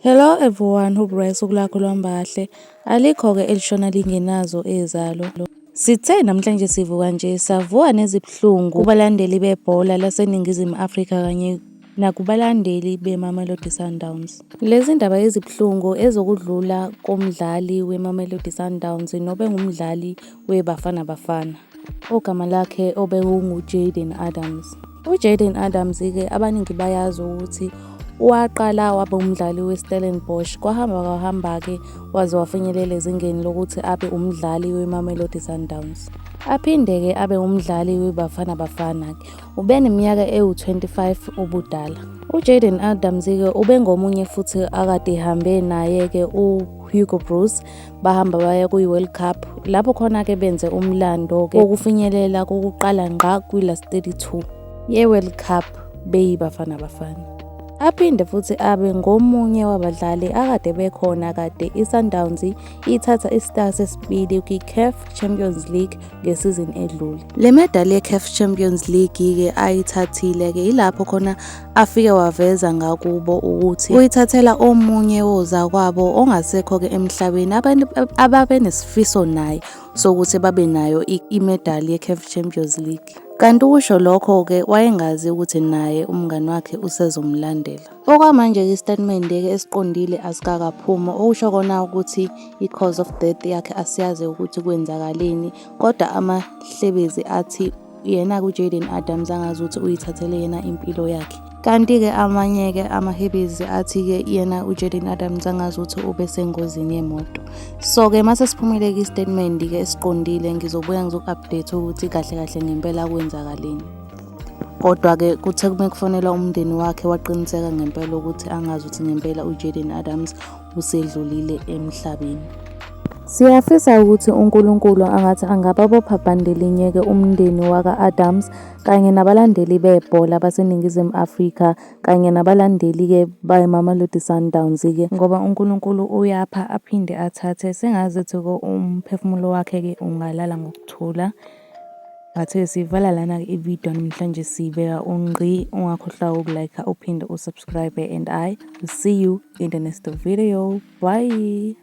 Hello everyone, hope usuku lakho luhamba kahle. Alikho-ke elishona lingenazo ezalo. Sithe namhlanje sivuka nje savuka nezibuhlungu kubalandeli bebhola laseNingizimu Afrika kanye nakubalandeli beMamelodi Sundowns. Lezi ndaba ezibuhlungu ezokudlula komdlali weMamelodi Sundowns nobe ngumdlali weBafana Bafana. Ogama lakhe obekunguJayden Adams. UJayden Adams-ke abaningi bayazi ukuthi waqala waba umdlali weStellenbosch, kwahamba-ke waze wafinyelela ezingeni lokuthi abe umdlali weMamelodi Sundowns. Aphinde-ke abe umdlali weBafana Bafana-ke. Ubeneminyaka ewu-25 ubudala. UJayden Adams-ke ubengomunye futhi akade ehambe naye-ke uHugo Broos, bahamba baya kwi-World Cup, lapho khona-ke benze umlando-ke wokufinyelela kokuqala ngqa kwi-last 32 ye-World Cup beyiBafana Bafana. Aphinde futhi abe ngomunye wabadlali akade bekhona kade iSundowns ithatha istar sesibili kwi-CAF Champions League ngesizini edlule. Le medali ye-CAF Champions League-ke ayithathile-ke ilapho khona afike waveza ngakubo ukuthi uyithathela omunye wozakwabo ongasekho-ke emhlabeni ababenesifiso naye sokuthi babe nayo imedali ye-CAF Champions League. Kanti ukusho lokho-ke wayengazi ukuthi naye umngani wakhe usezomlandela. Okwamanje-ke isitatimende-ke esiqondile asikakaphuma, okusho kona ukuthi i-cause of death yakhe asiyazi ukuthi kwenzakaleni, kodwa amahlebezi athi yena uJayden Adams angazi ukuthi uyithathele yena impilo yakhe. Kanti-ke amanye-ke amahebezi athi-ke yena uJayden Adams angazi ukuthi ube sengozini yemoto. So-ke mase siphumile-ke isitatimende-ke esiqondile, ngizobuya ngizoku-update ukuthi kahle kahle ngempela kwenzakaleni. Kodwa-ke kuthe kufonelwa umndeni wakhe waqiniseka ngempela ukuthi angazi ukuthi ngempela uJayden Adams usedlulile emhlabeni. Siyafisa ukuthi uNkulunkulu angathi angababopha bandelinye-ke umndeni waka-Adams kanye nabalandeli bebhola baseNingizimu Afrika kanye nabalandeli-ke beMamelodi Sundowns-ke, ngoba uNkulunkulu uyapha aphinde athathe. Sengazi ukuthi-ke umphefumulo wakhe-ke ungalala ngokuthula. Bathe sivala lana-ke ividiyo namhlanje sibeka ungqi, ungakhohlwa ukulike uphinde usubscribe, and I will see you in the next video. Bye.